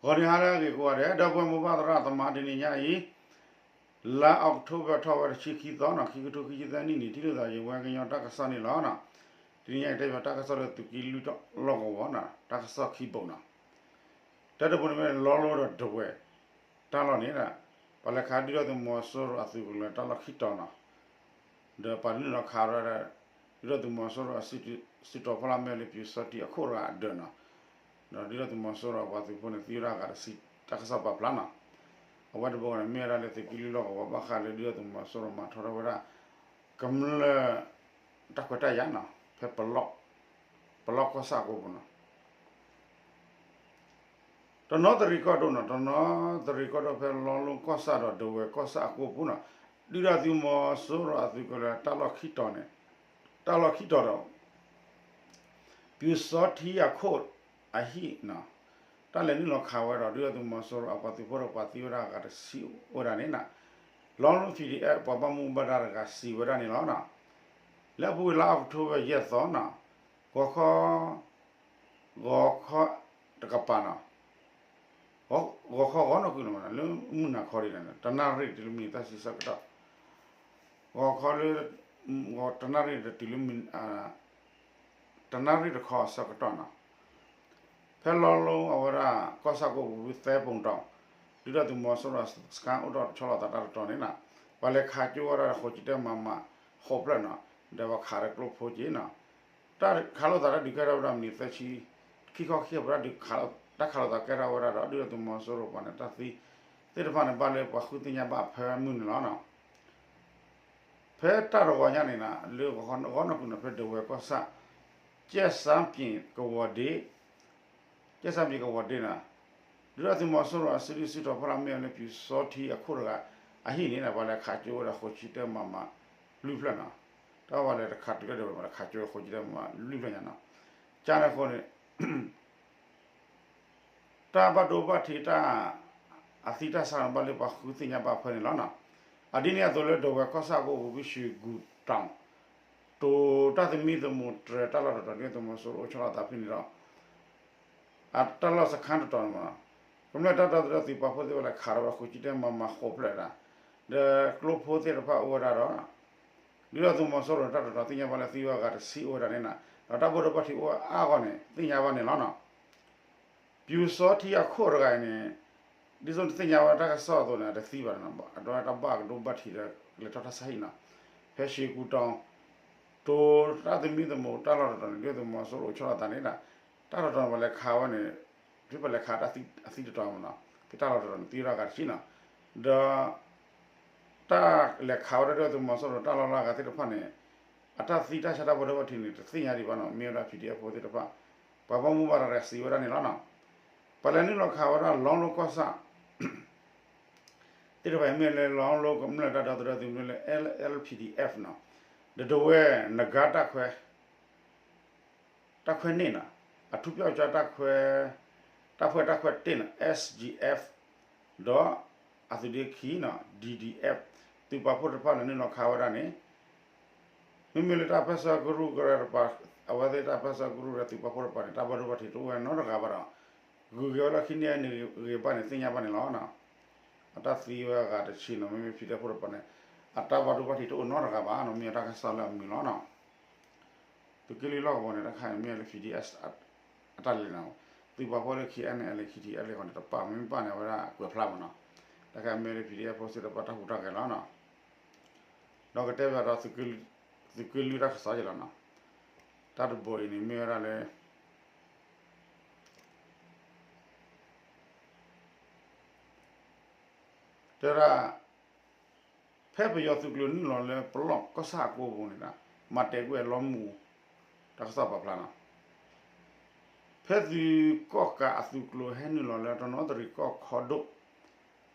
ဂီၤနံၤဟါလၢအဂ့ၤကိးဂၤဒဲး ဒီပုၢ်ဝဲၢ်မိၢ်ပၢ်သရၣ်သမါ တနံၤညါအံၤ လါအီးကထိဘၢၣ် ထီၣ်ဝဲတဆံခံသီနီၤ ခံကထိခံဆံသၢနံၣ်န့ၣ် ထံၣ်လိာ်သးယဝဲကညီတၢ်ကစီၣ်န့ၣ်လီၤ. တနံၤညါအံၤတဲဘၣ်တၢ်ကစီၣ်လၢသုးက့လွံၢ်လီၢ်ကဝီၤနီၤ တၢ်ကစီၣ်ခံဘိနီၤ တၢ်တဘိန့ၣ်မ့ၢ်လီလိဒီးဒဝဲၢ် တၢ်လီၢ်န့ၣ် ပှၤလဲၤခးဒုၣ်ဒါသုးမီၤစိရိၤအသုးကလၢၤတၢ်လီၢ်ခံတီၤနီၤ ဒီးပာ်နုာ်လီၤခးဝဲဒၣ် ဒုၣ်ဒါသုးမီၤစိရိၤအစုတီၤဖီလာ်မ့ၢ်လၢပျူစောထီးအခိၣ်တဂၤအဒၢးနီၤ ဒီးဒုၣ်ဒါသုးမီၤစိရိၤအပှၤသုးဖိန့ၣ် သံဝဲဒၣ်အဂၤတဆံ တၢ်ကစီၣ်ပာ်ဖျါနီၤ အဝဲတဘိန့ၣ် မ့ၢ်ဝဲဒၣ်လၢသုးက့လွံၢ်လီၢ်ကဝီၤ ဘၣ်ဃးလၢဒုၣ်ဒါသုးမီၤစိရိၤမၤထီထီၣ်ဝဲဒၣ် ကမျၢၢ် တၢ်ခွဲးတၢ်ယာ်နီၤ ဖဲ ပလီၢ်ကီၢ်ဆၣ်အကိပူၤနီၤ တနီသရံၣ်ကီၢ်ဒိၣ်နီၤ တနီသရံၣ်ကီၢ်ဒိၣ်ဖဲလီလိကီၢ်ဆၣ်ဒီးဒဝဲၢ်ကီၢ်ဆၣ်အကိပူၤနီၤ ဒုၣ်ဒါသုးမီၤစိရိၤအသုးကလၢၤတၢ်လီၢ်ခံတီၤန့ၣ် တၢ်လီၢ်ခံတီၤဒီး ပျူစောထီးအခိၣ်အဟံၣ်နီၤ တၢ်လဲၤနုာ်လီၤခးဝဲဒီး ဒုၣ်ဒါသုးမီၤစိရိၤအပှၤသုးဖိဒီးပှၤသံဝဲဒၣ်အဂၤတဆံအိၣ်ဝဲဒၣ်န့ၣ်နီၤ လီလိ ပီၣ်ဒံၣ်အဲၣ် ပှၤဘၣ်မူဘၣ်ဒါတဂၤစံးဝဲဒၣ်န့ၣ်လီၤနီၤ လၢအပူၤကွံာ်လါအီးကထိဘၢၣ်ယဲၢ်သီနီၤ ဂီၤခီ ဂီၤခီတကပၤနီၤ ဂီၤခီဂီၤနီၢ်ကုနီၤ လၢမုၢ်နၤခီဒံးနီၤ တနၣ်ရံၣ်တုၤလၢမံးနံးသၢဆံ ဆၢကတီၢ် ဂီၤခီလၢ တနၣ်ရံၣ်တုၤလၢ တနၣ်ရံၣ်တခီအဆၢကတီၢ်နီၤ ဖဲလီလိအဝဲဒၣ် ကီၢ်ဆၣ်ကိပူၤ သဲပူၤတီၤ ဒုၣ်ဒါသုးမီၤစိရိၤစခန်းအိၣ်ထီၣ်ဆီလီၤသးတၢ်တတီၤန့ၣ်နီၤ ပှၤလဲၤခးကၠိဝဲဒၣ်ဃိးဆံတၢ မမ ဃိးဖျၢၣ်နီၤ ဒီးပှၤခးဒီးကျိဖိက့နီၤ တၢ်ခးလိာ်သးတၢ်ဒုးကဲထီၣ်ဝဲဒၣ်မံးနံးသၢဆံ ခံခီခံကပၤ တၢ်ခးလိာ်သးကဲထီၣ်ဝဲဒၣ်ဒီး ဒုၣ်ဒါသုးမီၤစိရိၤပှၤန့ၣ် တၢ်သံသ့ၣ်တဖၣ်န့ၣ် ဘၣ်လၢပှၤဃုသ့ၣ်ညါဘၣ်အဖၢမုၢ်န့ၣ်လီၤနီၤ ဖဲတၢ်တဂီၤညါန့ၣ်နီၤ လၢဂီၤနီၢ်ကုန့ၣ် ဖဲဒဝဲၢ်ကီၢ်ဆၣ် ကဲၣ်စၣ်ပျ့ၤကဝီၤဒ့ ကဲၣ်စၣ်ပျ့ၤကဝီၤဒ့နီၤ ဒုၣ်ဒါသုးမီၤစိရိၤအစုဒုၣ်စုတီၤဖီလာ်မ့ၢ်ဝဲလၢပျူစောထီးအခိၣ်တဂၤ အဟံၣ်န့ၣ် ပှၤလဲၤခးကၠိဝဲဒၣ်ဃိးဆံတၢ မမ လွံၢ်ဖျၢၣ်နီၤ တၢ်ပှၤလဲၤတခးတုၤလၢဒဝဲၢ် ပှၤလဲၤခးကၠိဃိးဆံတၢ မမ လွံၢ်ဖျၢၣ်ညါနီၤ ကန့ၣ်အဃိန့ၣ် တၢ်ဘၣ်ဒိဘၣ်ထံးတၢ် အသံတၢ်ဆါန့ၣ် ဘၣ်လၢပှၤဃုသ့ၣ်ညါဘၣ်အဖၢန့ၣ်လီၤနီၤ. အဒ်န့ၣ်အသိးလၢဒဝဲၢ်ကီၢ်ဆၣ်အကိပူၤ ရွှေကူတောင် တိၤတၢ်သမံသမိးတြဲၤတၢ်လီၢ်တတီၤ ဒုၣ်ဒါသုးမီၤစိရိၤအိၣ်ဆီလီၤသးဖဲန့ၣ်ဒီး အတၢ်လီၢ်စခန်းတတီၤန့ၣ်မး ကမျၢၢ်တၢ်ဒီသဒၢသုးပာ်ဖှိၣ်သ့ၣ်တဖၣ်လဲၤခးဒီးဝဲဃိးဆံတၢ မမ ဃိးဖျၢၣ်ဒၣ် ဒီးကျိဖိသ့ၣ်တဖၣ်အိၣ်ဝဲဒၣ်ဒီး ဒုၣ်ဒါသုးမီၤစိရိၤန့ၣ် တၢ်တတီၤသ့ၣ်ညါဘၣ်လၢသံဝဲအဂၤတဆံအိၣ်ဝဲဒၣ်န့ၣ်နီၤ ဒီးတၢ်ဘၣ်ဒိဘၣ်ထံးအိၣ်အါဂီၢ်န့ၣ် သ့ၣ်ညါဘၣ်န့ၣ်လီၤနီၤ. ပျူစောထီးအခိၣ်တဂၤအံၤန့ၣ် ဒ်သိးနသ့ၣ်ညါဝဲတၢ်ကစီၣ်အသိးန့ၣ် အတသံဘၣ်န့ၣ်နီၤ အဒိတၢ်ဘၣ်ကဒိဘၣ်ထံးဒီးလဲၤထီၣ်တၢ်ဆါဟံၣ်နီၤ ဖဲရွှေကူတောင် တိၤတၢ်သမံသမိးတၢ်လီၢ်တတီၤန့ၣ် ဒုၣ်ဒါသုးမီၤစိရိၤအိၣ်ဆီလီၤသးန့ၣ်ဒီး တၢ်တတီၤန့ၣ် ပှၤလဲၤခးဝဲန့ၣ် ဖဲပှၤလဲၤခးတၢ်သံတတီၤမးနီၤ ဖဲတၢ်လီၢ်တတီၤန့ၣ် သံဝဲဒၣ်အဂၤတဆံနီၤ ဒီး တၢ်လဲၤခးဝဲဒၣ်ဒုၣ်ဒါသုးမီၤစိရိၤတၢ်လီၢ်လၢအဂၤသ့ၣ်တဖၣ်န့ၣ် အတၢ်သံတၢ်ဆါတၢ်ဘၣ်ဒိဘၣ်ထံးန့ၣ် တသ့ၣ်ညါဒံးဘၣ်နီၤ မ့ၢ်ဝဲဒၣ် PDF ဖိသ့ၣ်တဖၣ် ပှၤဘၣ်မူဘၣ်ဒါတဂၤစံးဝဲဒၣ်န့ၣ်လီၤနီၤ. ပှၤလဲၤနုာ်လီၤခးဝဲဒၣ်လီလိကီၢ်ဆၣ် သ့ၣ်တဖၣ်အံၤ မ့ၢ်လၢလီလိကမျၢၢ်တၢ်ဒီသဒၢသုးမုၢ်လၢ် လၢ L P D F နီၤ ဒီးဒဝဲၢ်နဂါတၢ်ခွဲ တၢ်ခွဲန့ၣ်နီၤ အထူးပျောက်ကြားတၢ်ခွဲ တပ်ဖွဲ့တၢ်ခွဲတ့ၢ်နီၤ S G F ဒီးအသုးဒ့ခံနီၤ D D F သုးပာ်ဖှိၣ်တဖၣ်လဲၤနုာ်လီၤခးဝဲဒၣ်န့ၣ် မ့မ့ၢ်လၢတၢ်ပၢၢ်ဆၢကရူၢ်ကရၢတပၤ အဝဲသ့ၣ်တၢ်ပၢၢ်ဆၢကရူၢ်ကရၢသုးပာ်ဖှိၣ်တပၤန့ၣ် တၢ်ဘၣ်ဒိဘၣ်ထံးတအိၣ်ဝဲနီတဂၤဘၣ်ဒီး ဂုၤက့ၤဝဲလၢခံန့ၣ်န့ၣ်ဂ့ၤဘၣ်န့ၣ် သ့ၣ်ညါဘၣ်န့ၣ်လီၤ. အတၢ်သံဝဲအဂၤတဆံနီၤ မ့မ့ၢ် PDF ဖိတပၤန့ၣ် အတၢ်ဘၣ်ဒိဘၣ်ထံးတအိၣ်နီတဂၤဘၣ်နီၤ မ့ၢ်တၢ်ကစီၣ်လၢအမုာ်လီၤနီၤ. သုးက့လွံၢ်လီၢ်ကဝီၤန့ၣ် တခါန့ၣ်မ့ၢ်လၢ P D S အတၢ်လဲၤနီၤ သုးပာ်ဖှိၣ်လၢ K N L A K T L A ဃီန့ၣ် တပာ်မ့ၢ်ပာ်န့ၣ် အဝဲဒၣ်ကွဲးဖျါမးနီၤ တခါမ့ၢ်လၢ P D F ဖိသ့ၣ်တဖၣ်တၢ်ဟူးတၢ်ဂဲၤလီၤနီၤ ဒီးကတဲဘၣ်ဒီး သုးက့လွံၢ်တၢ်ကစီၣ်ယဲလီၤနီၤ တၢ်တဘိအံၤန့ၣ်မ့ၢ်ဝဲဒၣ်လၢ တဲဒၣ် ဖဲပယီၤသုးကျိၤနုာ်လီၤလၢပလီၢ်ကီၢ်ဆၣ်အကိပူၤန့ၣ်ဒီး မၤတဲာ်ကွံာ်ဝဲလီမုၢ်အူ တၢ်ကစီၣ်ပာ်ဖျါနီၤ ဖဲသုးကီၣ်ကးအသုးကျိၤဟဲနုာ်လီၤလၢတနီသရံၣ်ကီၢ်ခီဒိၣ်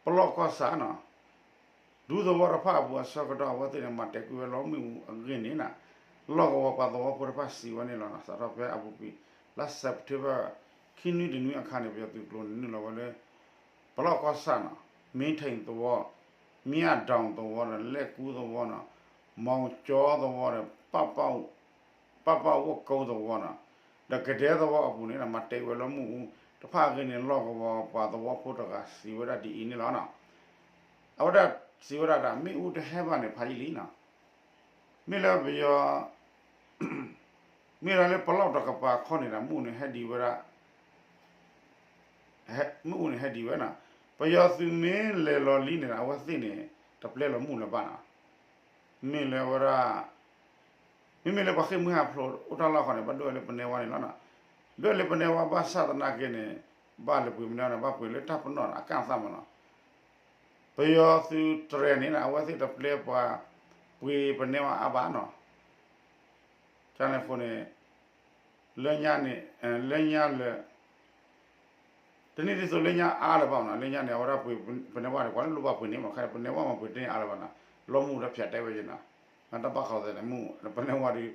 ပလီၢ်ကီၢ်ဆၣ်နီၤ ဒူသဝီတဖၣ်အပူၤအဆၢကတီၢ်အဝဲသ့ၣ်န့ၣ် မၤတဲာ်ကွံာ်ဝဲလီမုၢ်အူအဂ့ၢ်န့ၣ်နီၤ လီၢ်ကဝီၤပှၤသဝီဖိတဖၣ်စံးဝဲန့ၣ်လီၤနီၤ စးထီၣ်ဖဲအပူၤကွံာ် လါ September ခံနွံတနွံအခါန့ၣ် ပယီၤသုးကျိၤန့ၣ်နုာ်လီၤဝဲလၢ ပလီၢ်ကီၢ်ဆၣ်နီၤ မ့ထံၣ်သဝီ မ့ၢ်အဒီၣ်သဝီဒီး လဲၣ်ကူသဝီနီၤ မီၤကၠီသဝီဒီး ပပၣ်ဝိၣ်ကိသဝီနီၤ ဒီးကဒဲသဝီအပူၤန့ၣ် မၤတဲာ်ကွံာ်ဝဲလီမုၢ်အူ တဖၣ်အဂ့ၢ်န့ၣ် လီၢ်ကဝီၤပှၤသဝီဖိတဂၤစံးဝဲဒၣ်ဒ်အံၤန့ၣ်လီၤ. အဝဲဒၣ်စံးဝဲဒၣ်ဒ် မ့ၣ်အူတဟဲဘၣ်န့ၣ် ဖးယံာ်လံနီၤ. မ့ၢ်လၢပယီၤ မ့ၢ်လၢပလီၢ်တကပၤခီန့ၣ်ဒီး မ့ၣ်အူန့ၣ်ဟဲဒံးဝဲဒၣ် မ့ၣ်အူန့ၣ်ဟဲဒံးဝဲနီၤ. ပယီၤသုးမ့ၢ်လဲၤလီၤလံန့ၣ်ဒီး အဝဲသ့ၣ်န့ၣ် တပျဲလီၤမ့ၣ်အူလၢၤဘၣ်နီၤ. မ့ၢ်လၢဝဲဒၣ် မ့မ့ၢ်လၢပှၤဃ့ၢ်မှံဟးဖျိးအိၣ်တၢ်လီၢ်ဃီန့ၣ် ဘၣ်ဒွဲၣ်လၢပနဲဝါန့ၣ်လီၤ. ဒွဲၣ်လၢပနဲဝါဘၣ်ဆၣ်သနာ်က့န့ၣ် ဘၣ်လၢပှ့ၤပနဲဝါန့ၣ် ဘၣ်ပှ့ၤလၢတၢ်ပနီၣ်အကၣ်သၣ်မးနီၤ. ပယီၤသုးတြဲၤန့ၣ် အဝဲသ့ၣ်တပျဲပှၤပှ့ၤပနဲဝါအါဘၣ်နီၤ. ကန့ၣ်အဃိန့ၣ် လၢညါန့ၣ် လၢညါလၢ တနံၣ်ဒ်သိးလၢညါအါလၢၤဘၣ်မးနီၤ. လၢညါန့ၣ် အဝဲဒၣ်ပှ့ၤပနဲဝါန့ၣ် ပှၤလၢလိၣ်ဘၣ်ပှ့ၤန့ၣ်မး ခဲအံၤပနဲဝါမးပှ့ၤတန့ၢ်အါလၢၤဘၣ်နီၤ. လီမ့ၣ်အူဒီးဖၠးတဲဝဲက့နီၤ. တၢ်ဘၣ်ဃးသးန့ၣ် မ့ၣ်အူ ပနဲဝါဒီး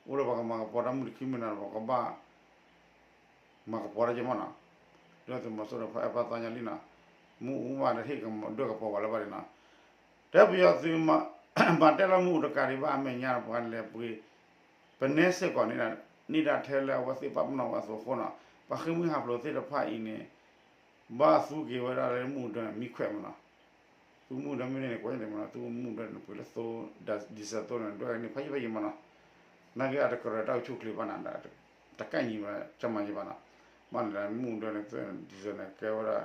အိၣ်လၢပှၤကမၤကပီၤတၢ်မုၢ်တခံမုၢ်နၤ ပှၤကဘၣ် မၤကပီၤတၢ်က့မးနီၤ. ဒုၣ်ဒါသုးမီၤစိရိၤတဖၣ်အဲၣ်ပၢ်သီညါလံနီၤ. မ့ၣ်အူမးတဟ့ၣ်ဒွဲၣ်ကပီၤဝဲလၢၤဘၣ်န့ၣ်နီၤ. တဲပယီၤသုး မၤတဲလီၤမ့ၣ်အူတကးဒံးဘၣ် အမဲာ်ညါပှၤလဲၤပှ့ၤ ပနဲစ့ၢ်ကီးန့ၣ်ဒၣ်ထဲလၢအဝဲသ့ၣ်ပာ်ပနီၣ်ဝဲအသိးအဃိနီၤ. ပှၤဃ့ၢ်မှံဟးဖျိးသ့ၣ်တဖၣ်အံၤန့ၣ် ဘၣ်သူက့ၤဝဲဒၣ်လၢမ့ၣ်အူဒၢန့ၣ် မံခွဲးမးနီၤ. သူမ့ၣ်အူဒၢမ့ၢ်န့ၣ် ကွဲးန့ၣ်မးနီၤ. သူမ့ၣ်အူဒၢန့ၣ် ပှ့ၤလၢသိ ဒံၣ်စဲးသိန့ၣ် ဒွဲၣ်န့ၣ် ဖးယံာ်ဖးယံာ်မးနီၤ. နာ်က့အတကြၢးတၢ်အိၣ်ဆူၣ်အိၣ်ချ့ဘၣ်နီၤ တကဲၣ်ညီဘၣ် ကမၤယံာ်ဘၣ်နီၤ. ဘၣ်န့ၣ်ဒီးမ့ၣ်အူဒၢန့ၣ် ဒံၣ်စဲးန့ၣ် ကဲဝဲဒၣ်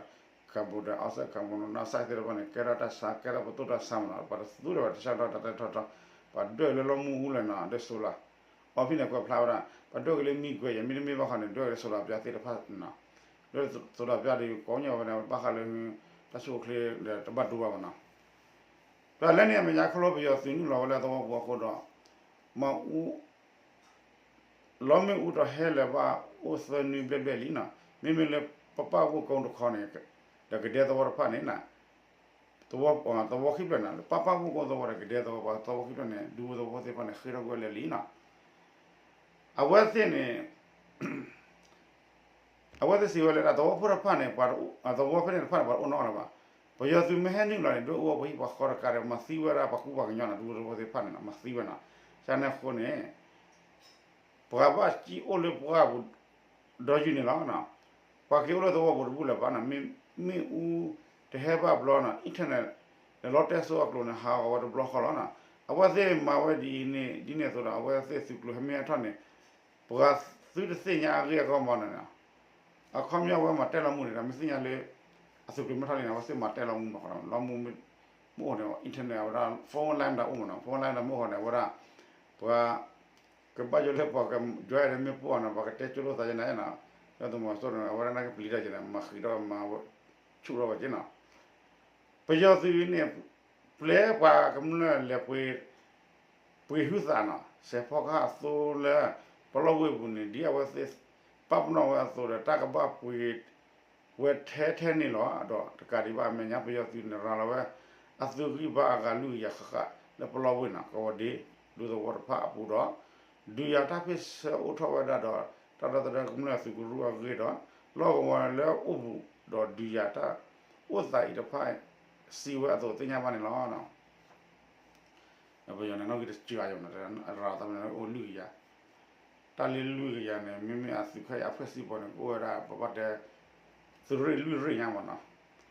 carbon dioxide carbon monoxide သ့ၣ်တဖၣ်န့ၣ် ကဲထီၣ်တၢ်ဆါ ကဲထီၣ်ပသိၣ်တၢ်ဆါမးနီၤ. ပှၤတသူဒီးပှၤတဆါထီၣ်တၢ်တဲထီၣ်ထီၣ် ပှၤဒွဲၣ်လၢလီမ့ၣ်အူလဲၣ်နီၤ ဒ်solar အီဖံန့ၣ်ကွဲးဖျါဝဲဒၣ် ပှၤဒွဲၣ်က့ၤလၢမံကွဲးယဲ မ့တမ့ၢ်ဘၣ်ဃီန့ၣ် ဒွဲၣ်က့ၤလၢ solar ပၠါသ့ၣ်တဖၣ်နီၤ. ဒွဲၣ်လၢ solar ပၠါဒီး ကိးညါဝဲန့ၣ် ဘၣ်ဃးလၢ တၢ်ဆူၣ်အိၣ်ချ့ဒီးတဘၣ်ဒိဘၣ်မးနီၤ. ဒီးလၢန့ၣ်အမဲာ်ညါခီဖျိပယီၤသုးနုာ်လီၤဝဲလၢသဝီပူၤအဃိဒီး မ့ၣ်အူ လီမ့ၣ်အူတဟဲလၢၤဘၣ်အိၣ်သၢနွံဘျဲၣ်ဘျဲၣ်လံနီၤ. မ့မ့ၢ်လၢပပၢ်ဝ့ၢ်ကိတခီန့ၣ် ဒီးကဒဲသဝီတဖၣ်န့ၣ် သဝီခံဖျၢၣ်န့ၣ် ပပၢ်ဝ့ၢ်ကိသဝီဒီးကဒဲသဝီ ပှၤသဝီခံဖျၢၣ်န့ၣ် ဒူသဝီသ့ၣ်တဖၣ်န့ၣ် ဃ့ထီၣ်ကွံာ်ဝဲလၢာ်လံနီၤ. အဝဲသ့ၣ်န့ၣ် အဝဲသ့ၣ်စံးဝဲလၢ သဝီဖိတဖၣ်န့ၣ် သဝီဖဲန့ၣ်တဖၣ်န့ၣ် ပှၤတအိၣ်နီတဂၤလၢၤဘၣ်. ပယီၤသုးမ့ၢ်ဟဲနုာ်လီၤန့ၣ် ဒွဲၣ်အူအီၣ်ပှၤဟံၣ်ပှၤဃီတကးဒီး မၤသံဝဲဒၣ်ပှၤကူပှၤကညီနီၤ ဒူသဝီသ့ၣ်တဖၣ်န့ၣ် မၤသံဝဲနီၤ. ကန့ၣ်အဃိန့ၣ် ပှၤဘၣ်စံၣ်အိၣ်လၢပှၢ်ပူၤ ဒီယုၢ်န့ၣ်လီၤ. ပှၤက့ၤအိၣ်လၢသဝီပူၤတဘူၣ်လၢၤဘၣ်နီၤ. မ့ၢ်မ့ၣ်အူတဟဲဘၣ်ဘျီနီၤ internet ဒီးလီတဲစိအကျိၤန့ၣ် ဟးဂီၤဝဲတဘျီဃီလီၤနီၤ. အဝဲသ့ၣ်မၤဝဲဒ်အံၤန့ၣ် ဒ်န့ၣ်အသိးဒီး အဝဲသ့ၣ်သုးကျိၤဟဲမ့ၢ်ဟဲထီၣ်န့ၣ် ပှၤသုတသ့ၣ်ညါအဂ့ၢ်အဂီၢ်မးနီၤ. အခီပညီဝဲမၤတဲလီၤမူန့ၣ်ဒီး မ့ၢ်သ့ၣ်ညါလၢ အသုးကျိၤမ့ၢ်ထီၣ်လံန့ၣ် အဝဲသ့ၣ်မၤတဲလီၤမူမးဃီလီၤ. လီမူမ့ၢ်အိၣ်န့ၣ် internet အဝဲဒၣ် phone line ဒီးအိၣ်မးနီၤ. phone line ဒီးမ့ၢ်အိၣ်န့ၣ် အဝဲဒၣ် ပှၤ ကဘၣ်ယိၣ်လၢပှၤကဒွဲၣ်ဒီးမ့ၢ်ပှၢ်နီၤ ပှၤကတဲကၠိလိာ်သးယဲနၤနီၤ. လၢသုးမီၤစိရိၤန့ၣ် အဝဲဒၣ်နာ်ကပျံၤတၢ်က့န့ၣ် မၤဃံးထီၣ်မၤဆူၣ်ထီၣ်ဝဲက့နီၤ. ပယီၤသုးန့ၣ် ပျဲပှၤကမျၢၢ်လဲၤပှ့ၤ ပှ့ၤဟုသးနီၤ စဲးဖီကဟၣ်အသိလၢ ပလီၢ်ဝ့ၢ်ပူၤန့ၣ် ဒ်အဝဲသ့ၣ်ပာ်ပနီၣ်ဝဲအသိးဒီး တၢ်ကဘၣ်ပှ့ၤဝဲထဲထဲန့ၣ်လီၤ. ဒီးတကးဒံးဘၣ်အမဲာ်ညါ ပယီၤသုးန့ၣ်ရၤလီၤဝဲ အသုးဂံၢ်ဘါအဂၤလွံၢ်ကယၤဃၣ်ဃၣ်လၢပလီၢ်ဝ့ၢ်နီၤ ကဝီၤဒ့ ဒူသဝီတဖၣ်အပူၤဒီး ဒုးယၤတၢ်ဖ့ၣ်ဆၢအိၣ်ထီၣ်ဝဲဒၣ်ဒီး တၢ်ဒီသဒၢကမျၢၢ်သုးကရူၢ်အဂ့ၢ်ဒီး လီၢ်ကဝီၤလၢအိၣ်ဘူးဒီးဒုးယၤတၢ်အိၣ်သးအံၤတဖၣ် စံးဝဲအသိးသ့ၣ်ညါဘၣ်န့ၣ်လီၤ. ပယီၤန့ၣ် နီၣ်ဂံၢ်တစှၤယိာ်န့ၣ် ရၤသးမ့ၢ်န့ၣ်အိၣ်လွံၢ်ကယၤ, တၢ်လၢလွံၢ်ကယၤန့ၣ် မ့မ့ၢ်အသုးခဲအံၤအဖှဲၣ်စံးပီၤန့ၣ် ကအိၣ်ဝဲဒၣ် ပဘၣ်တဲ သုးရ့ၣ်လွံၢ်ရ့ၣ်ညါမးနီၤ.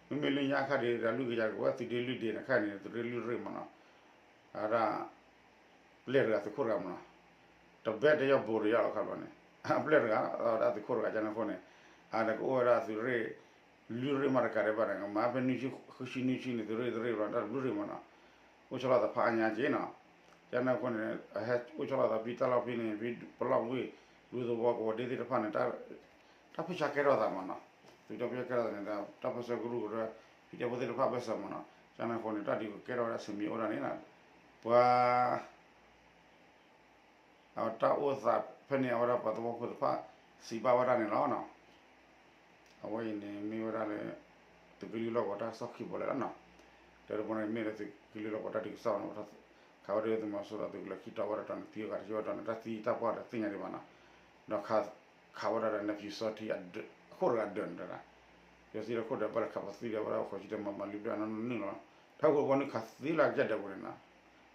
မ့မ့ၢ်လၢညါခါဒံး တၢ်လွံၢ်ကယၤ ကဝဲသုးဒ့လွံၢ်ဒ့န့ၣ် ခဲအံၤန့ၣ် သုးရ့ၣ်လွံၢ်ရ့ၣ်မးနီၤ. အဝဲဒၣ် ပျဲၢ်တဂၤသုးခိၣ်တဂၤမးနီၤ. တဘဲတယီၢ်ဘိတယီၢ်လီၤခါဘျီန့ၣ် အပျဲၢ်တဂၤ အဝဲဒၣ်သုးခိၣ်တဂၤ ကန့ၣ်အဃိန့ၣ် အဒၣ်ကအိၣ်ဝဲဒၣ်သုးရ့ၣ် လွံၢ်ရ့ၣ်မးတကးဒံးဘၣ်န့ၣ် ကမၤဖဲနွံဆံ ဃုဆံနွံဆံန့ၣ် သုးရ့ၣ်တရ့ၣ်ဘျီ တၢ်တဘျုးရ့ၣ်မးနီၤ. အိၣ်ဆီလီၤသးဖးအါညါက့နီၤ. ကန့ၣ်အဃိန့ၣ် အဟဲအိၣ်ဆီလီၤသးဖဲတၢ်လီၢ်ဖဲန့ၣ် ဖဲပလီၢ်ဝ့ၢ် ဒူသဝီကဝီၤဒ့သ့ၣ်တဖၣ်န့ၣ် တၢ်ဖ့ၣ်ဆါကဲထီၣ်သးမးနီၤ. သုးတၢ်ဖ့ၣ်ဆါကဲထီၣ်သးန့ၣ် တၢ်ပၢၢ်ဆၢကရူၢ်ကရၢ ဖံတဲဖိသ့ၣ်တဖၣ်ဘၢၣ်စၢၤမးနီၤ. ကန့ၣ်အဃိန့ၣ် တၢ်ဒ်ကကဲထီၣ်ဝဲဒၣ်ဆူမဲာ်အိၣ်ဒၣ်န့ၣ် ပှၤ အတၢ်အိၣ်သးဖဲန့ၣ် အဝဲဒၣ်ပှၤသဝီဖိတဖၣ် စံးဘၣ်ဝဲဒၣ်န့ၣ်လီၤ. အဝဲအံၤန့ၣ်မ့ၢ်ဝဲဒၣ်လၢ သုးက့လွံၢ်လီၢ်ကဝီၤတၢ်ကစီၣ်ခံဘိးလဲၣ်လီၤနီၤ. တၢ်တဘိန့ၣ်မ့ၢ်လၢသုးက့လွံၢ်လီၢ်ကဝီၤတၢ်ဒုးကစီၣ်န့ၣ် ခးဝဲဒၣ်သုးမီၤစိရိၤသုးကလၢၤခံတီၤဝဲဒၣ်တီၤန့ၣ် သံဂၤတဆံဝဲတီၤန့ၣ် တၢ်သံတၢ်ပှၢ်တသ့ၣ်ညါဒံးဘၣ်နီၤ. ဒီးခးဝဲဒၣ်ဒီး နၢ်ပၠူၤစီထံ အခိၣ်တဂၤဒၢးန့ၣ်တဒၣ် ပၠီၤသံဒီးခိၣ်ဒီးဘၣ်လၢခးပသံဒီးဝဲဒၣ်ဃိးဆံတၢ်မၤမၤလွံၢ်ဖျၢၣ်အနီၢ်နီၢ်န့ၣ်လီၤ. တၢ်ဃိးဝဲန့ၣ်ခးသံလၢအကစၢ်ဒၢးပူၤန့ၣ်နီၤ.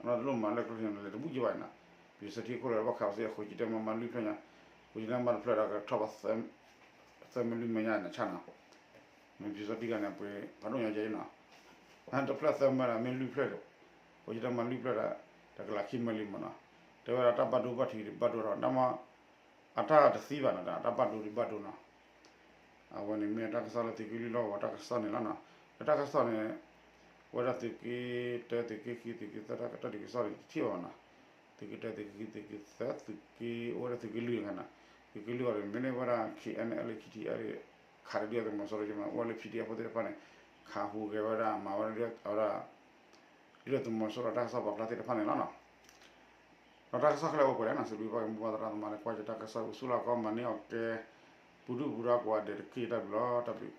အနီၢ်တလိၣ်မၤလၢကျိချံန့ၣ် လဲၤတဘူၣ်ကဘၣ်န့ၣ်နီၤ. ပၠီၤသံခိၣ်ဒီးဘၣ်ခးပသံဃိးဆံတၢ်မၤမၤလွံၢ်ဖျၢၣ်ညါ ဃိးဆံတၢ်မၤတဖျၢၣ်ဒီးကထီၣ်ပသဲ သၢမၢလွံၢ်မၢညါန့ၣ်ဆၣ်နီၤ, မ့ၢ်ပျံၤစီတံၢ်ဂၤန့ၣ် ပှ့ၤဖးဒိၣ်ညါကဲနီၤ, တဖျၢၣ်သၢမၢဒီး မ့ၢ်လွံၢ်ဖျၢၣ်ဒီး ပှၤယတၢ်မၤလွံၢ်ဖျၢၣ်ဒီး တကလးခံမၢလံမးနီၤ, တဲဝဲဒၣ်တၢ်ဘၣ်ဒိဘၣ်ထံးဒံးဘၣ်ဒိထီၣ် တၢ်မ့ၢ် အတၢ်တသံဘၣ်နီၤ တၢ်ဘၣ်ဒိဒံးဘၣ်ဒိနီၤ, အဝဲန့ၣ်မ့ၢ်တၢ်ကစီၣ်လၢသုးက့လွံၢ်လီၢ်ကဝီၤတၢ်ကစီၣ်န့ၣ်လီၤနီၤ, လၢတၢ်ကစီၣ်န့ၣ် ဝဲဒၣ်သုးက့တၢ သုးက့ခံ သုးက့သၢ တၢ်ဒုးကစီၣ်န့ၣ် တထံၣ်ဘၣ်နီၤ, သုးက့တၢ သုးက့ခံ သုးက့သၢ သုးက့ အိၣ်ဝဲဒၣ်သုးက့လွံၢ်တခါနီၤ, သုးက့လွံၢ်အီၤဒီး မ့ၢ်လၢဝဲဒၣ် K N L K T L ခးတဒုအသုးမီၤစိရိၤကမး အိၣ်ဝဲလၢ P D F ဖိသ့ၣ်တဖၣ်န့ၣ် ခးဟူးဂဲၤဝဲဒၣ် မၤဝဲဒၣ်အဝဲဒၣ် ဒုၣ်ဒါသုးမီၤစိရိၤတၢ်ကစီၣ်ပာ်ဖျါသ့ၣ်တဖၣ်န့ၣ်လီၤနီၤ, ဒီးတၢ်ကစီၣ်ခဲလၢာ်အိၣ်ပှဲၤလဲၣ်နီၤ စံးဘျုးဘၣ်က့ၤမိၢ်ပၢ်သရၣ်သမါလၢကွၢ်က့ၤတၢ်ကစီၣ် ပကသူၣ်လီၤကီမၤန့ၢ်အီၤကဲ ပူၤဒုၣ်ပူၤဒါကိးဂၤဒဲးတက့ၢ် တၢ်ဘျုးလီၤ တၢ်ဘျုး